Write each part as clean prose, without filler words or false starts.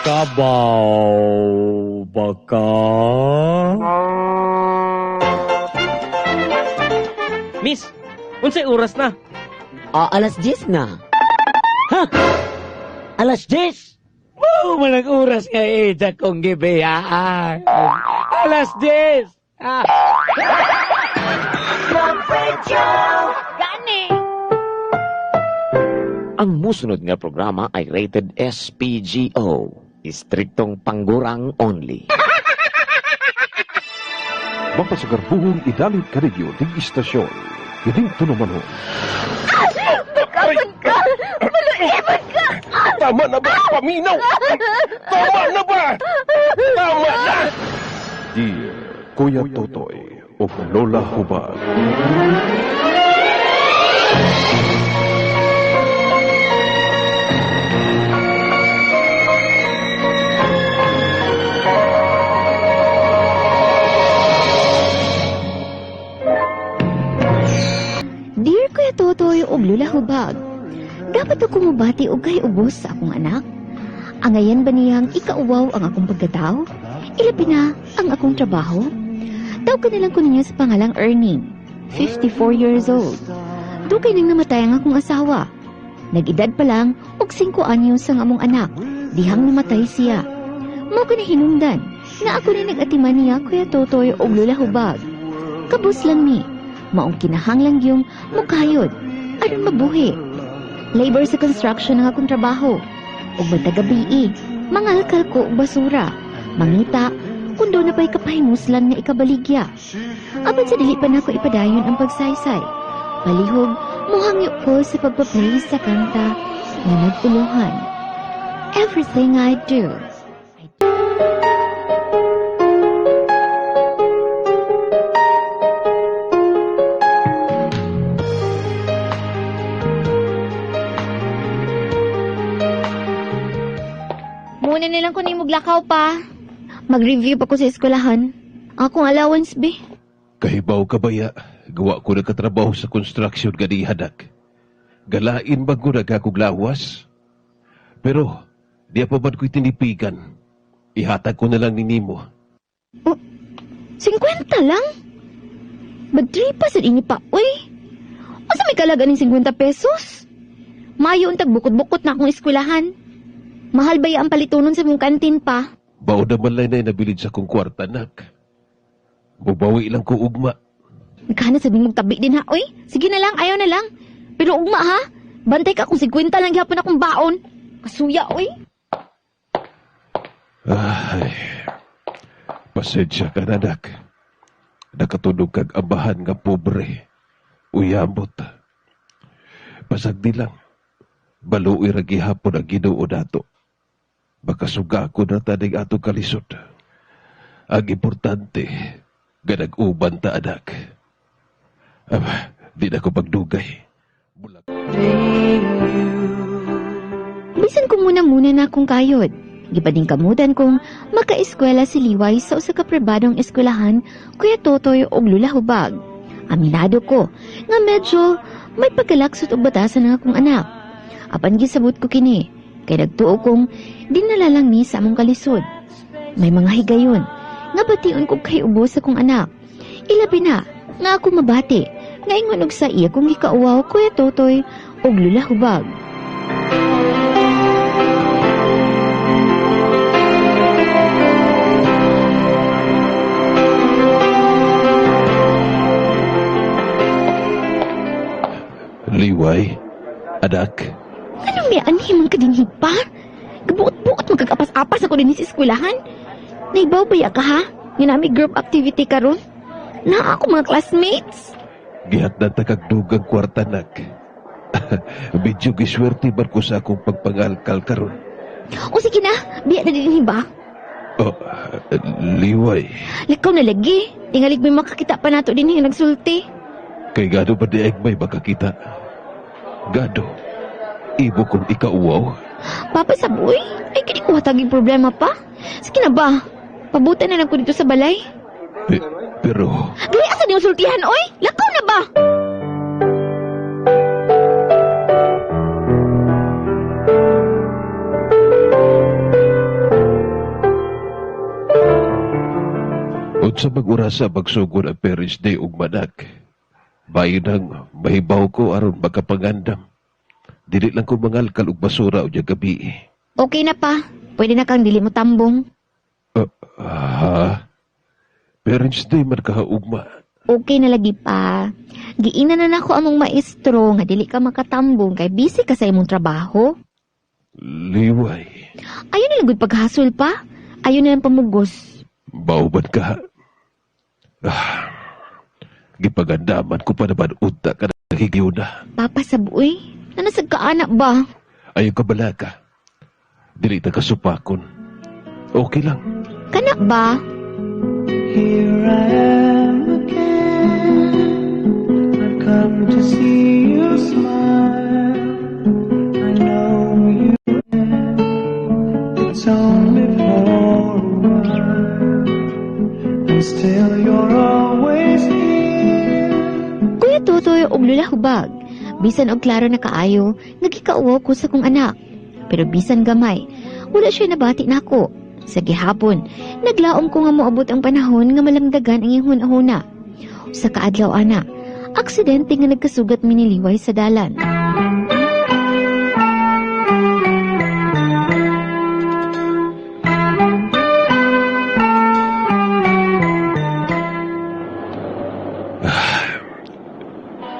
Kabaw ba ka? Miss, unsay oras na? Ah, alas 10 na. Ha? Alas 10? Wow, malang oras nga ida kong gibiyaan. Alas 10! Ah. Gani! Ang musunod nga programa ay rated SPGO. Istriktong panggurang only. Mapasagarbuhong idalit karegyo ting istasyon. Kining tunumanon. Bakasan ka! Maluibon ka! Tama na ba? Paminaw! Tama na ba? Tama na! Dear Kuya Totoy o Lola Hubag. Dear Kuya Totoy ug Lula Hubag, dapat ako mubati og kay ubos sa akong anak. Angayan ba niyang ikauwaw ang akong pagkatao? Ilabi na ang akong trabaho? Tawag ka na lang ko ninyo sa pangalang Erning, 54 years old. Dugay nang namatay ang akong asawa. Nag-edad pa lang og 5 anyos ang among anak. Dihang namatay siya. Mao ko na hinungdan nga ako ni nag-atiman niya, Kuya Totoy og Lula Hubag. Kabus lang ni maong kinahanglang yung mukayod aron mabuhi. Labor sa construction ang akong trabaho. Ug matag gabii, mangalkal ko og basura, mangita kung doon na pa'y kapahimuslan nga ikabaligya. Apan sa dili pa nako ipadayon ang pagsaysay. Palihog, muhangyo ko sa pagpa-play sa kanta nga naguluhan. Everything I do. Muna na lang ko na maglakaw pa. Mag-review pa ko sa eskwelahan. Akong allowance, be. Kahibaw ka baya, gawa ko nagkatrabaho sa construction gani hadak. Galain ba ko nagkakog lawas? Pero, di pa man ko'y tinipigan. Ihatag ko na lang ni Nimo. 50 lang? Badripa sa ini pa, uy. Unsa may kalaga ning 50 pesos? Mayo untag bukod-bukod na akong eskwelahan. Mahal ba ya ang palitunon sa mong kantin pa? Bao naman lang na nabilid sa kong kwarta, nak. Mubawi lang ko ugma. Nagkana sabi mong tabi din ha, uy. Sige na lang, ayaw na lang. Pero ugma ha, bantay ka kung 50 lang gihapon akong baon. Kasuya, uy. Ay, pasensya ka na, nak. Nakatunog kag abahan nga pobre. Uyamot. Pasagdi lang. Baluoy ra gihapon ang Ginoo nato. Baka suga ko na taning atong kalisod. Ang importante, ganag-uban ta, anak. Aba, di na ko pagdugay. Bulak. Bisan ko muna-muna na akong kayod. Gipading kamutan kong makaeskwela si Liway sa usa ka pribadong eskwelahan, Kuya Totoy og Lula Hubag. Aminado ko nga medyo may pagkalaksot og batasan ang akong anak. Apan gisabot ko kini kay nagtuo kong dinala lang ni sa among kalisod. May mga higayon nga bation ko kay ubos akong anak. Ilabi na nga ako mabati nga ingon og sa iya kong gikauwaw, Kuya Totoy og Lula Hubag. Liway, anak. Anong may anhi man ka din pa? Gabuot-buot magkakapas-apas ako din sa eskwelahan. Naibaw ba ya ka ha? Nga nami group activity karon? Na ako mga classmates. Gihatdan ta kag dugang kwarta, nak. Medyo giswerte man ko sa akong pagpangalkal karon. O sige na, biya na din ba? Oh, liway. Lakaw na lagi. Tingalig may makakita pa nato din yung nagsulti. Kay gado ba di may makakita? Gado, ibo kong ikauwaw. Papa saboy, ay kini ko hataging problema pa. Sige na ba? Pabutan na lang ko dito sa balay. Pero, Dali asa niyong sultihan, oy? Lakaw na ba? Unsa bag orasa magsugod ang Parents Day ugma, nak? Bayo nang mahibaw ko aron makapangandam. Dili lang ko mangalkal og basura unya gabi. Okay na pa. Pwede na kang dili mo tambong. Ha? Parents Day man kaha ugma. Okay na lagi pa. Giingnan na nako among maestro nga dili ka makatambong kay busy ka sa imong trabaho. Liway. Ayo na lang gud paghasol pa. Ayo na lang pamugos. Bauban ka. Ah, gipagandaman ko pa naman unta ka na na. Papa sabuy, nanasag ka anak ba? Ayaw ka balaga. Dili ta kasupakon. Okay lang. Kana ba? Here I am again. I've come to see you smile. I know you. It's only for a while. And still you're always here. Kuya Totoy og Lola Hubag. Bisan og klaro na kaayo, nagikauwaw ko sa kong anak. Pero bisan gamay, wala siya nabati nako. Sa gihapon, naglaom ko nga moabot ang panahon nga malamdagan ang iyang hunahuna. Sa kaadlaw ana, aksidente nga nagkasugat mi ni Liway sa dalan.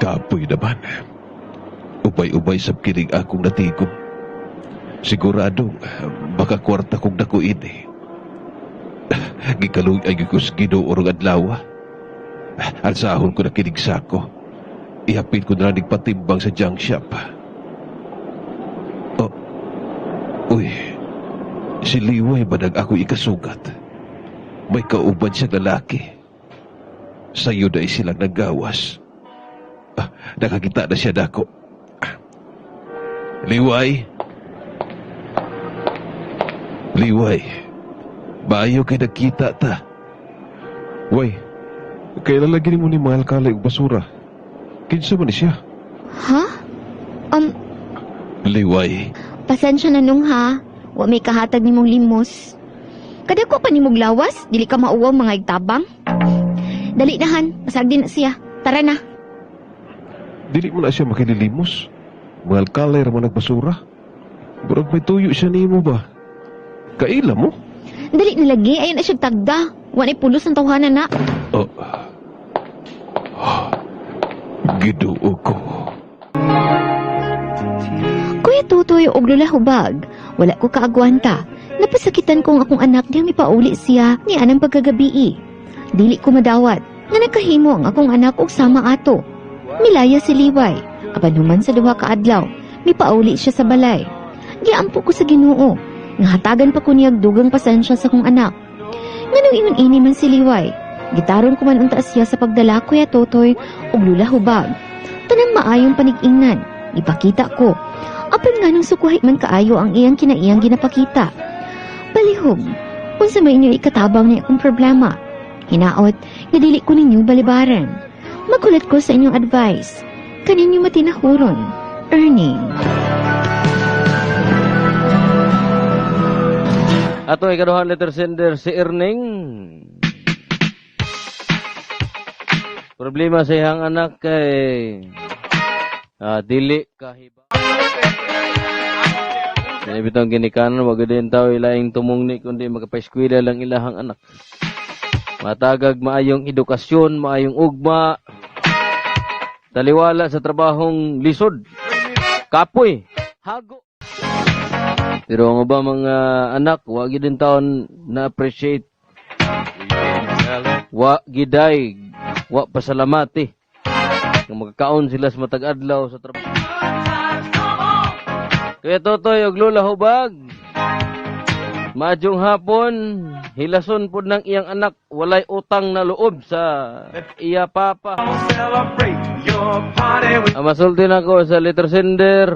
Kapoy naman. Ubay-ubay sa kining akong natigom. Siguradong baka kwarta kong dakuin eh. Gikaluy ay ko sa Ginoo orong adlaw. Alsahon ko na kinig sako. Ihapin ko na lang patimbang sa junk shop. Oh, uy, si Liway ba nag ako ikasugat? May kauban siyang lalaki. Sa'yo na silang naggawas. Ah, nakakita na siya dako. Ah. Liway! Liway, maayo kay nagkita ta. Way, kailan lagi mo ni Mahal Kalay og basura? Kinsa man ni siya? Ha? Liway, Pasensya na nung ha. Wa may kahatag nimong limos. Kada ko pa nimog lawas, dili ka mauwaw mga igtabang. Dali na han, pasagdi na siya. Tara na. Dili mo na siya makililimos. Mahal Kalay ra man nagbasura. Murag may tuyo siya nimo ba? Kaila mo? Dali na lagi, ayun na siya tagda. Wa na'y pulos ang tawhanan na. Oh. Ginoo ko. Kuya Totoy og Lola Hubag, wala ko kaagwanta. Napasakitan ko ang akong anak diyang mipauli siya ni anang pagkagabii. Dili ko madawat nga nakahimo ang akong anak og sama ato. Milaya si Liway, apan human sa duha ka adlaw, mipauli siya sa balay. Giampo ko sa Ginoo, nga hatagan pa ko niyag dugang pasensya sa akong anak. Nganong ingon ini man si Liway, gitaron ko man unta siya sa pagdala, Kuya Totoy og Lola Hubag. Tanang maayong panig-ingnan, ipakita ko. Apan nga nung sukuhay man kaayo ang iyang kinaiyang ginapakita. Palihog, unsa may inyo ikatabang ni akong problema. Hinaot, nga dili ko ninyo balibaran. Magulat ko sa inyong advice. Kaninyo matinahuron. Erning. Atong ikaduhang letter sender si Erning. Problema sa iyang anak kay dili kahiba. Kaya bitong ginikanan, wag din tao ilaing tumungni kundi makapaeskwela lang ilahang anak. Matagag maayong edukasyon, maayong ugma, taliwala sa trabahong lisod, kapoy, hago. Pero ang ba mga anak, wa gyud din taon na appreciate. Wa giday, wa pasalamati. Nga magkaon sila sa matag adlaw sa trabaho. Kuya Totoy og Lola Hubag. Madyong hapon, hilason pod ng iyang anak, walay utang na loob sa iya papa. Ang masulti nako sa letter sender,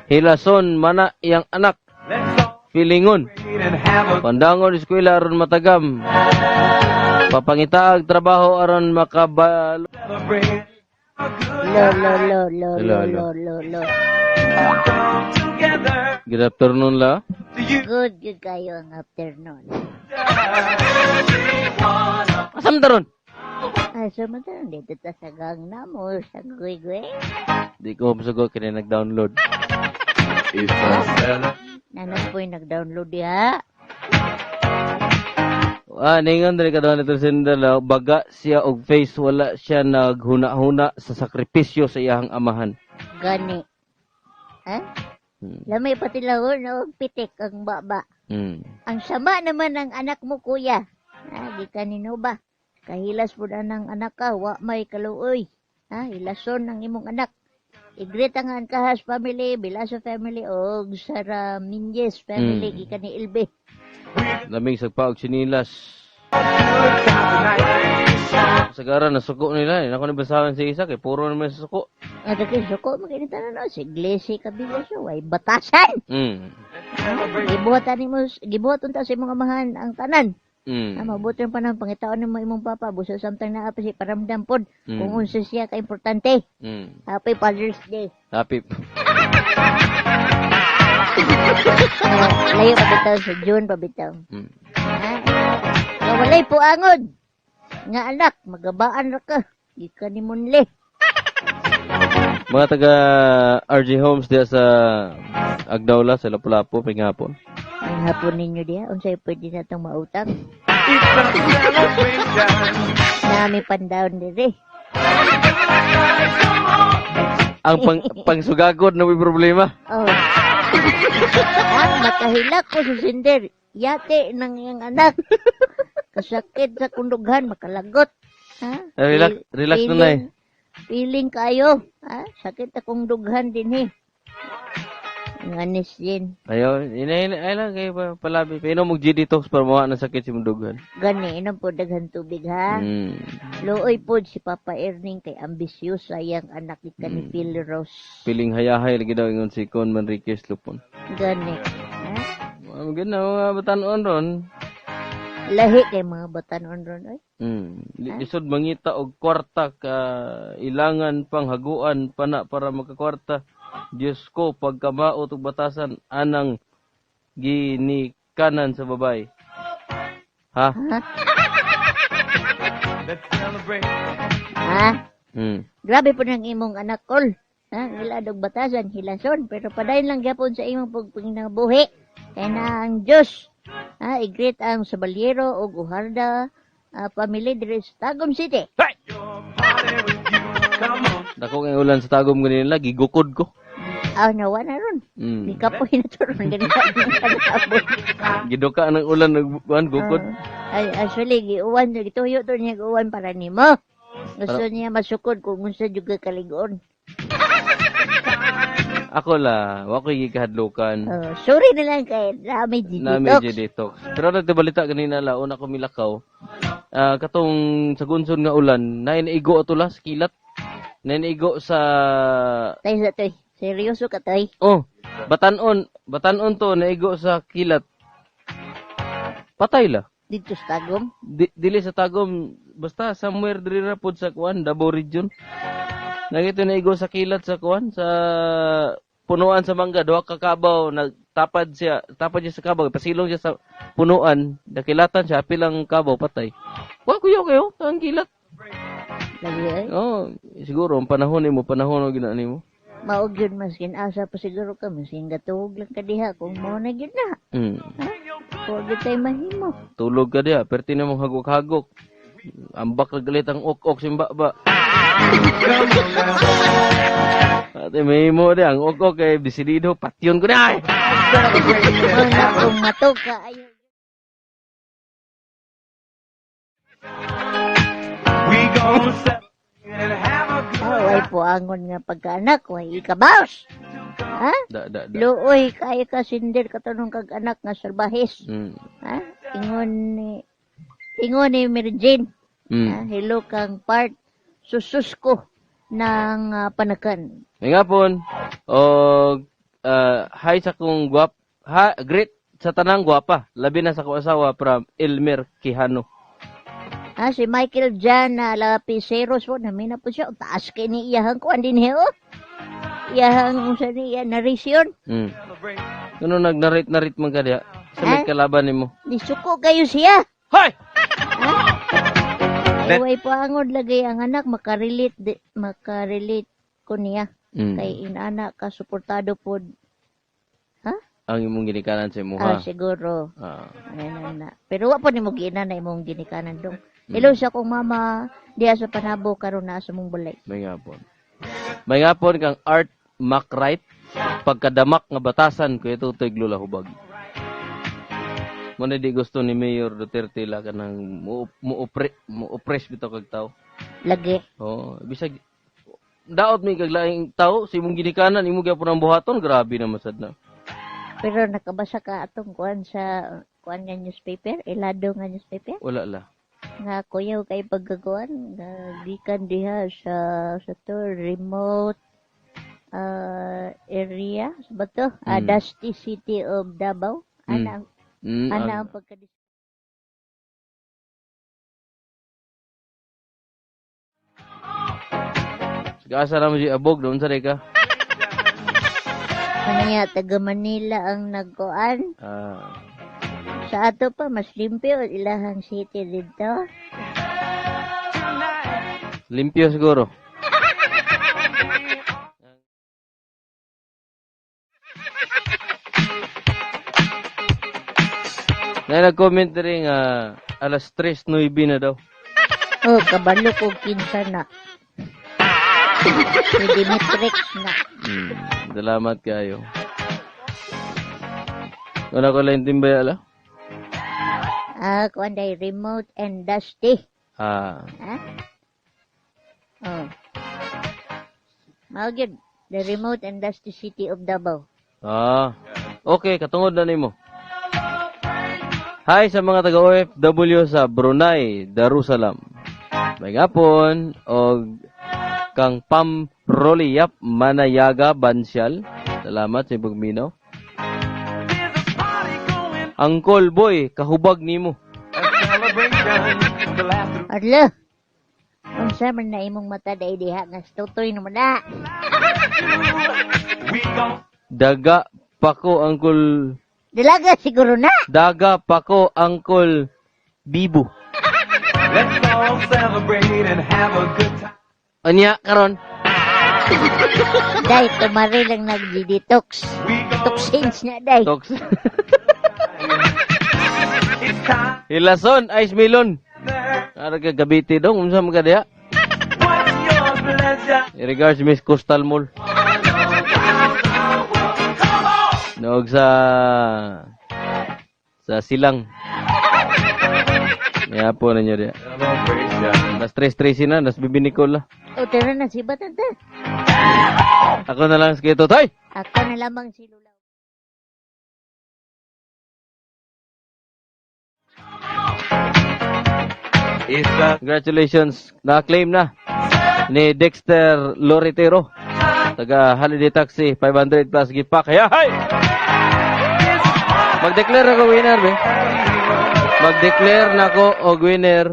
hilason mana iyang anak. Feelingon. Pandangon eskwela aron matagam. Papangitaag trabaho aron makabalo. Lo, lo, lo, lo, Hello, lo, hello. lo, lo, lo. Good afternoon la. Good gyud kayo ang afternoon. Asam daron? Ay, so man taron dito ta sa gang namo sa Gwe-Gwe. Di ko masugot kini nag-download. Nanas po'y nag-download diha. Ah, ningon diri ka nito sindala, baga siya og face, wala siya naghuna-huna sa sakripisyo sa iyahang amahan. Gani. Ha? Lamay pati lahon og pitik ang baba. Ang sama naman ang anak mo, kuya. Ha, di kanino ba? Kahilas po na ng anak ka, wa may kaluoy. Ha, hilason ang imong anak. I-greet ang Angkahas family, Bilaso family, og Sara Minjes family, gikan ni Ilbe. Lamig sa og sinilas. Sagara nasuko nila eh. Nako ni basahan si isa kay puro naman sa suko. At kay suko, makinita na no, si Iglesia Kabilaso, way batasan. Gibuhat ani mo, gibuhat unta sa imong amahan ang tanan. Ah, mabuti pa nang pangitaon nimo imong papa, busa samtang naa pa si paramdam pod kung unsa siya ka importante. Happy Father's Day. Happy. Ah, layo pa bitaw sa June pa bitaw. Ha? Nga walay puangod. Nga anak, magabaan ra ka. Gikan ni Munle. Mga taga RJ Homes diya sa Agdaula sa Lapu-Lapu, pingapon. Ang hapon ninyo diha, unsay pwede natong mautang? Nami pandown dire. Ang pangsugagod na may problema. Oh. Ah, makahilak ko sa sinder. Yate ng iyang anak. Kasakit sa kundughan, makalagot. Ha? Relax, relax na na eh. Feeling kayo. Ha? Sakit akong dughan din eh. Nganis din. Ayaw, ina ay lang kayo pa, palabi. Pero mag GD Talks para mawa na sakit si mundughan. Gani, inom po daghan tubig ha. Luoy po si Papa Erning kay ambisyosa sayang anak ni ni Phil Rose. Piling hayahay lagi daw ingon si Con Manriquez Lupon. Gani. Ha? Mga na mga batanon ron. Lahi kay mga batanon ron oy. Lisod mangita og kwarta ka ilangan pang haguan pana para makakwarta. Diyos ko, pagkamaot og batasan anang ginikanan sa babae. Ha? Ha? Ha? Grabe po ng imong anak kol. Ha? Iladog batasan, hilason. Pero padayon lang gyapon sa imong pagpanginabuhi. Kaya na ang Diyos. Ha? I-greet ang Sabalyero o Guharda family diri sa Tagum City. Hey! Dako kay ulan sa Tagum ganina, gigukod ko. Ah, nawa na ron. Gikapoy na to ron. Ganun ang Giduka ng ulan nagbuan gukod. Ay, actually, giuwan, gituyo to niya giuwan para nimo. Gusto niya masukod kung unsa jud ka kaligon. Ako la, wa ko'y gikahadlukan. Oh, sorry na lang kay nami Nami detox. detox. Pero nagtibalita ganina la, una ko milakaw. Katong sa gunson nga ulan, nainaigo ato la sa kilat. Nainaigo sa Tay sa toy. Seryoso ka tay? Oh, batanon to naigo sa kilat. Patay la. Dito sa Tagum? Dili sa Tagum, basta somewhere diri ra pod sa kuan, Davao region. Nagito naigo sa kilat sa kuan sa punuan sa mangga, duha ka kabaw nagtapad siya, tapad siya sa kabaw, pasilong siya sa punuan, nakilatan siya, apil ang kabaw patay. Wa kuyo kayo, ang kilat. Lagi ay. Oh, siguro ang panahon nimo, panahon og ginani mo. Maog yun maskin asa pa siguro ka maskin gatuog lang ka diha kung mao na gyud na. Ha? Huwag gyud tay mahimo. Tulog ka diha, perti na mong hagok-hagok. Ambak ra galit ang ok-ok simba ba. Ate may mo diha ang ok-ok kay desidido patyon ko na. Ay! Mao na kung matug ka ayo. Oh, way puangon nga pagkaanak, way ikabaws. Ha? Da da da. Luoy kayo ka sinder katunong kag anak nga salbahis. Ha? Ingon ni Mary Jane. Ha? Hello kang part sususko ng panakan. May ngapon. Og hi sa kong gwap ha, great sa tanang gwapa. Labi na sa akong asawa from Elmer Quijano. Ha, si Michael Jan na Lapiceros po, namin na po siya. Taas kay ni iyahan ko, andin he, oh. Iyahang unsa niya narration. Kuno nag-narrate-narrate man ka diha. Sa may Ha? kalaban nimo. Nisuko kayo siya. Hoy! Ha? Ay, paangod lagi ang anak makarelate makarelate ko niya kay inana ka suportado pod. Ha? Ang imong ginikanan sa imuha. Ah, siguro. Ah. Ano na. Pero wa pa nimo giina na imong ginikanan dong. Hello sa akong mama diha sa Panabo karon na sa mong balay. May ngapon. May ngapon kang Art MacWright, pagkadamak nga batasan ko ito Lula Hubag. Muna di gusto ni Mayor Duterte la kanang mo-oppress bitaw kag tao. Lagi. Oh, bisag daot mi kag laing tao sa imong ginikanan imo gyapon ang buhaton, grabe na masad na. Pero nakabasa ka atong kuan sa kuan nga newspaper, ilado nga newspaper Wala la. Nga kuyaw kay paggagawan nga gikan diha sa to remote area sa ba to? Ah, Dusty City of Davao. Ana ang ana ang pagka Asa na mo si Abog doon sa ka? Kaniya taga Manila ang nagkuan. Sa ato pa mas limpyo ilahang city dito. Limpyo siguro. Na nag-comment rin nga alas 3:09 na daw. Oh, kabalo ko kinsa na. Si Dimitrix na. Salamat kayo. Wala ko lang timbay ala. Ah, kuan day remote and dusty. Ha? Oh. Mao gyud, the remote and dusty city of Davao. Ah. Okay, katungod na nimo. Hi sa mga taga OFW sa Brunei, Darussalam. May gapon og kang Pam Roliyap Manayaga Bansyal. Salamat sa pagminaw. Angkol boy, kahubag nimo. Ala. Unsa man na imong mata dai diha nga tutoy naman na. Daga pako Angkol. Dalaga siguro na. Daga pako Angkol Bibo. Let's all celebrate and have a good time. Anya karon. Dai tumari lang nag-detox. Toxins na dai. Tox. Hilason, ice melon. Ara ka Cavite dong, unsa man ka diha? In regards Miss Coastal Mall. Noog sa Silang. Kaya po ninyo diha. Nas 3:13 na, nas Bibi Nicole. O tara na si Batanta. Ako na lang sa Toy! Ako na lamang si Lula. Congratulations, na-claim na ni Dexter Loritero. Taga Holiday Taxi, 500 plus gift pack. Kaya, hay! Mag-declare ako winner, be. Mag-declare na ako og winner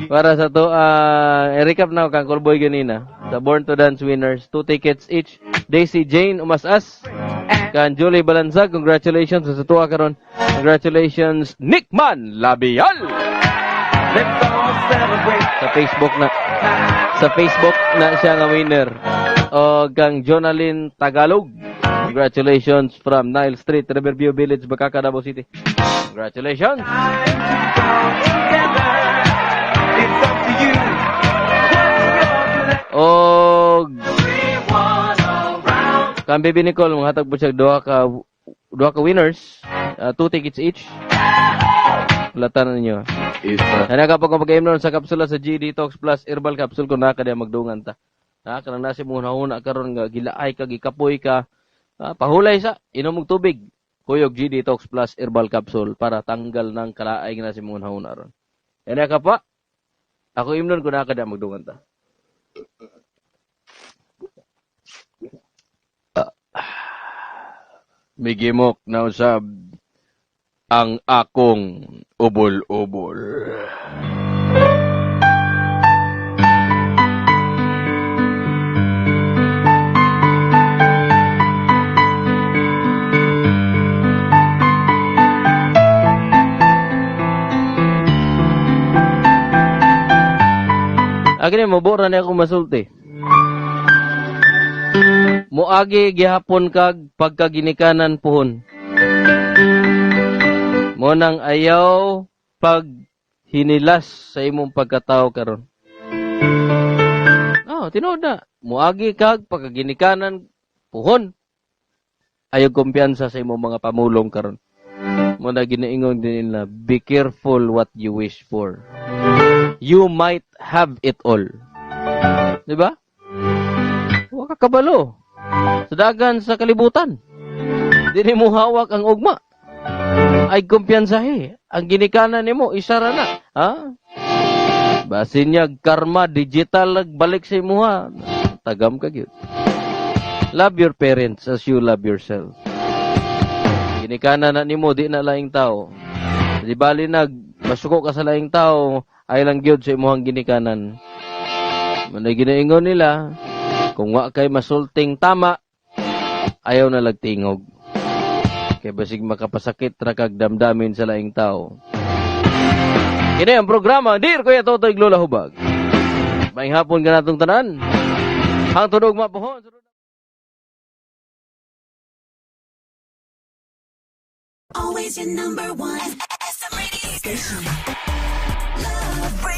para sa to. I-recap na ako kang Callboy ganina. Sa Born to Dance winners, 2 tickets each. Daisy Jane Umasas. Kan Julie Balanzag, congratulations sa tuwa karon. Congratulations, Nickman Labial. Let's all celebrate. Sa Facebook na. Sa Facebook na siya nga winner. O kang Jonalyn Tagalog. Congratulations from Nile Street, Riverview Village, Bakaka, Davao City. Congratulations. It's up to you. Og kang Baby Nicole, manghatag po siya duha ka winners, 2 tickets each. Latan na ninyo. Ana ka pag pag sa kapsula sa G Detox Plus Herbal Capsule kung naka diya magdungan ta. Ha, kanang nasi mo hunahuna karon nga gilaay ka, gikapoy ka, pahulay sa inom og tubig. Kuyog G Detox Plus Herbal Capsule para tanggal ng kalaay nga nasi mo hunahuna ron. Ana ka pa. Ako imnon kung naka diya magdungan ta. Migimok na usab ang akong ubol-ubol. Agni mo bora niya akong masulti. Moagi gihapon kag pagkaginikanan puhon. Mo nang ayaw pag hinilas sa imong pagkatao karon. Oh, tinuod na. Moagi kag pagkaginikanan puhon. Ayaw kumpiyansa sa imong mga pamulong karon. Mo na ginaingon din nila, be careful what you wish for. You might have it all. Di ba? Wa ka kabalo. Sa dagan sa kalibutan. Dili mo hawak ang ugma. Ay kumpiyansahe. Ang ginikanan nimo isa ra na. Ha? Basin niya karma digital nagbalik sa imuha. Tagam ka gyud. Love your parents as you love yourself. Ginikanan na nimo di na laing tao. Di bali nag masuko ka sa laing tao ay lang gyud sa imuhang ginikanan. Manay ginaingon nila, kung wa kay masulting tama, ayaw na lagtingog. Kay basig makapasakit ra kag damdamin sa laing tao. Kini ang programa, Dear Kuya Totoy Lola Hubag. Maayong hapon kanatong tanan. Hangtod ugma pohon. Always your number one SM radio station. Love.